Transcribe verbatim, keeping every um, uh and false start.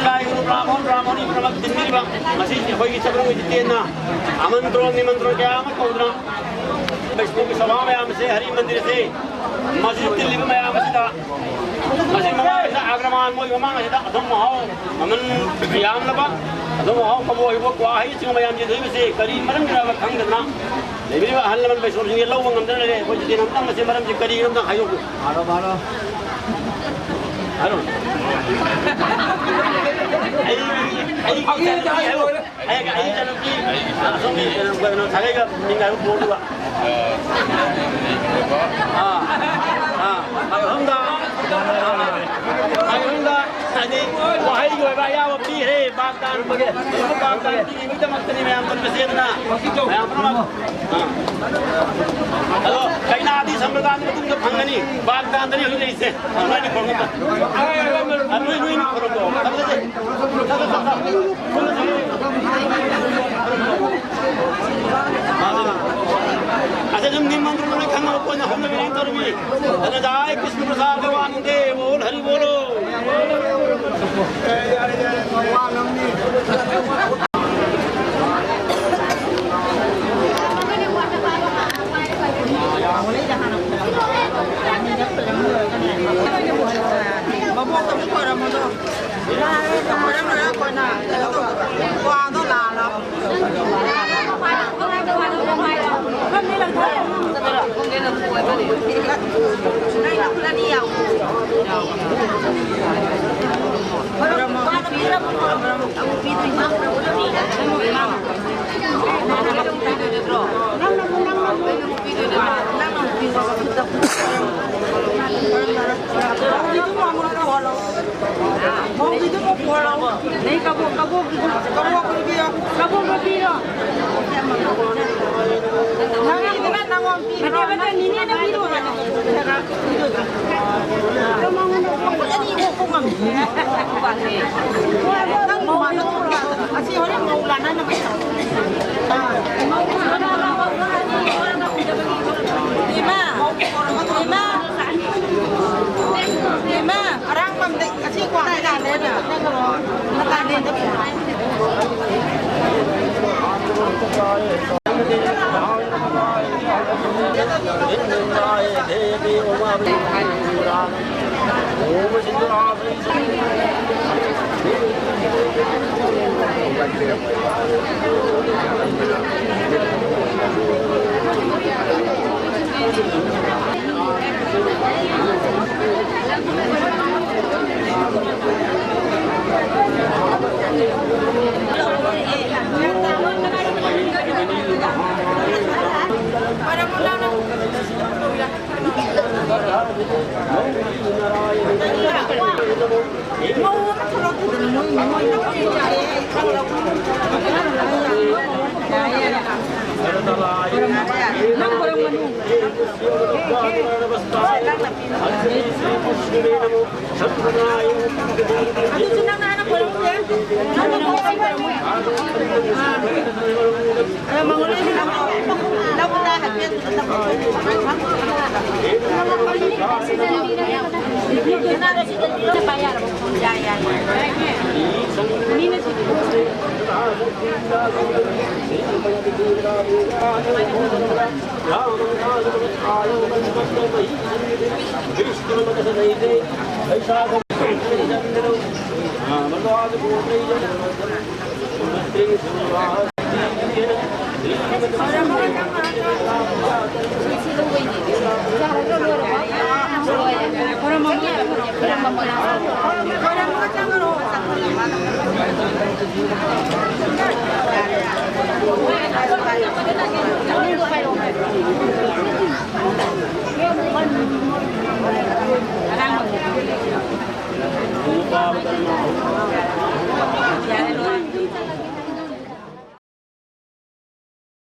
ꯂꯥꯏ ꯒꯨꯔꯨ ꯕ꯭ꯔꯥꯍꯃꯟ, ꯕ꯭ꯔꯥꯍꯃꯟ ꯄꯨꯔꯥꯃꯛ ꯇꯤꯟꯕꯤꯔꯤꯕ ꯉꯁꯤ ꯑꯩꯈꯣꯏꯒꯤ ꯁꯕꯔꯃꯇꯤ ꯇꯦꯟꯅ ꯑꯃꯟꯇ꯭ꯔꯣꯟ ꯅꯤꯃꯟꯇ꯭ꯔꯣꯟ ꯀꯌꯥ ꯑꯃ ꯀꯧꯗꯨꯅ ꯕꯩꯁꯅꯣꯒꯤ ꯁꯚꯥ ꯃꯌꯥꯝ ꯑꯁꯦ, ꯍꯔꯤ ꯃꯟꯗꯤꯔ ꯑꯁꯦ, ꯃꯁꯤꯗ ꯇꯤꯜꯂꯤꯕ ꯃꯌꯥꯝ ꯑꯁꯤꯗ, ꯃꯁꯤ ꯃꯃꯥꯡ ꯑꯁꯤꯗ ꯑꯒ꯭ꯔꯃꯥꯟ ꯃꯣꯏ ꯃꯃꯥꯡ ꯑꯁꯤꯗ ꯑꯊꯨꯝ ꯑꯍꯥꯎ ꯃꯃꯜ ꯌꯥꯝꯂꯕ ꯑꯊꯨꯝ ꯑꯍꯥꯎ ꯀꯕꯣꯛ ꯍꯩꯕꯣꯛ ꯀ꯭ꯋꯥ ꯍꯩꯁꯤꯡ ꯃꯌꯥꯝꯁꯤ ꯂꯩꯕꯁꯤ ꯀꯔꯤ ꯃꯔꯝꯒꯤꯅꯣ ꯈꯪꯗꯗꯅ ꯂꯩꯕꯤꯔꯤꯕ ꯑꯍꯜ ꯂꯃꯟ ꯕꯩꯁꯅꯣꯁꯤꯡꯁꯦ ꯂꯧꯕ ꯉꯝꯗꯅ ꯂꯩꯔꯦ꯫ ꯑꯩꯈꯣꯏ ꯖꯤꯇꯦꯟ ꯑꯝꯇꯪ ꯃꯁꯤ ꯃꯔꯝꯁꯤ ꯀꯔꯤꯒꯤꯅꯣ ꯑꯝꯇꯪ ꯍꯥꯏꯗꯣꯛꯄꯤꯌꯨ꯫ ꯍꯥꯏꯔꯣ꯫ ꯑꯩ, ꯑꯩꯒꯤ ꯏꯆꯥꯅꯨꯄꯤ ꯍꯥꯏꯌꯣ꯫ ꯑꯩꯒ ꯑꯩ ꯏꯆꯥꯅꯨꯄꯤ, ꯑꯁꯣꯝꯒꯤ ꯀꯩꯅꯣ, ꯀꯩꯅꯣ, ꯁꯥꯒꯩꯒ ꯃꯤꯡ ꯍꯥꯏꯕ ꯄꯣꯠꯇꯨꯒ꯫ ꯑꯥ, ꯑꯥ꯫ ꯑꯣꯏꯕ ꯑꯌꯥꯕ ꯄꯤꯈ꯭ꯔꯦ꯫ ꯕꯥꯒꯗꯥꯟ, ꯕꯥꯒꯗꯥꯟ ꯄꯤꯕꯒꯤꯗꯃꯛꯇꯅꯤ ꯃꯌꯥꯝ ꯆꯠꯄꯁꯦ꯫ ꯑꯗꯨꯅ ꯃꯌꯥꯝ ꯄꯨꯝꯅꯃꯛ, ꯑꯥ꯫ ꯑꯗꯣ ꯀꯩꯅꯥꯗꯤ ꯁꯝꯄ꯭ꯔꯗꯥꯟ ꯃꯇꯨꯡꯗ ꯐꯪꯒꯅꯤ꯫ ꯕꯥꯒꯗꯥꯟꯗꯅꯤ ꯍꯧꯖꯤꯛ ꯂꯩꯔꯤꯁꯦ꯫ ꯅꯣꯏꯅꯤ ꯈꯨꯔꯨꯝꯃꯨ꯫ ꯑꯥ, ꯅꯣꯏ, ꯅꯣꯏꯅꯤ ꯈꯨꯔꯨꯝꯃꯨ꯫ ꯆꯠꯂꯁꯦ꯫ ꯆꯠꯂꯁꯦ꯫ ꯑꯥ꯫ ꯑꯁ, ꯑꯗꯨꯝ ꯅꯤꯡꯃꯟꯗ꯭ꯔꯣ? ꯂꯣꯏ ꯈꯪꯉꯕ ꯄꯣꯠꯅ ꯍꯧꯅꯕꯤꯔꯤ ꯇꯧꯔꯤꯃꯤ꯫ ꯑꯗꯨꯅ ꯖꯥꯏ ꯀ꯭ꯔꯤꯁꯅ ꯄ꯭ꯔꯁꯥꯗ ꯋꯥꯅꯟꯗꯦ ꯕꯣꯜ ꯍꯔꯤ ꯕꯣꯜ꯫ ꯃꯕꯣꯛꯇ ꯑꯃꯨꯛ ꯈꯣꯏꯔꯝꯃꯣꯗꯣ꯫ ꯈꯣꯏꯔꯝ ꯂꯣꯏꯔ ꯑꯩꯈꯣꯏꯅ ꯀꯩꯅꯣ ꯇꯧꯗꯣꯏꯕ꯫ ꯀ꯭ꯋꯥꯗꯣ ꯂꯥꯜꯂꯣ꯫ ꯃꯧꯒꯤꯗꯨ ꯑꯃꯨꯛ ꯄꯨꯍꯜꯂꯛꯑꯣ꯫ ꯅꯩ ꯀꯕꯣꯛ, ꯀꯕꯣꯛꯀꯤꯗꯨ꯫ ꯀꯕꯣꯛ ꯄꯤꯕꯤꯌꯣ꯫ ꯀꯕꯣꯛ ꯄꯤꯕꯤꯔꯣ꯫ ꯅꯪꯒꯤꯗꯨꯅ ꯅꯪꯉꯣꯟ ꯄꯤꯔꯣ꯫ ꯅꯠꯇꯦ, ꯅꯠꯇꯦ, ꯅꯤꯅꯦꯅ ꯄꯤꯔꯣ ꯍꯥꯏꯅ꯫ ꯑꯗꯣ ꯃꯉꯣꯟꯗ ꯑꯩꯈꯣꯏ ꯑꯅꯤ ꯑꯣꯛꯄ ꯉꯝꯗꯦ꯫ ꯅꯪ ꯃꯃꯥꯟꯅꯕ ꯑꯁꯤ ꯍꯣꯔꯦꯟ ꯃꯧ ꯂꯥꯟꯅꯅꯕ ꯇꯧ꯫ ꯏꯃꯥ, ꯏꯃꯥ, ꯏꯃꯥ, ꯑꯔꯥꯡꯕꯝꯗ ꯑꯁꯤ ꯀ꯭ꯋꯥ ꯀꯩꯀꯥ ꯂꯩꯔ ꯆꯠꯈ꯭ꯔꯣ꯫ ꯃꯇꯥꯏ ꯂꯩꯗ ꯄꯨꯔꯣ꯫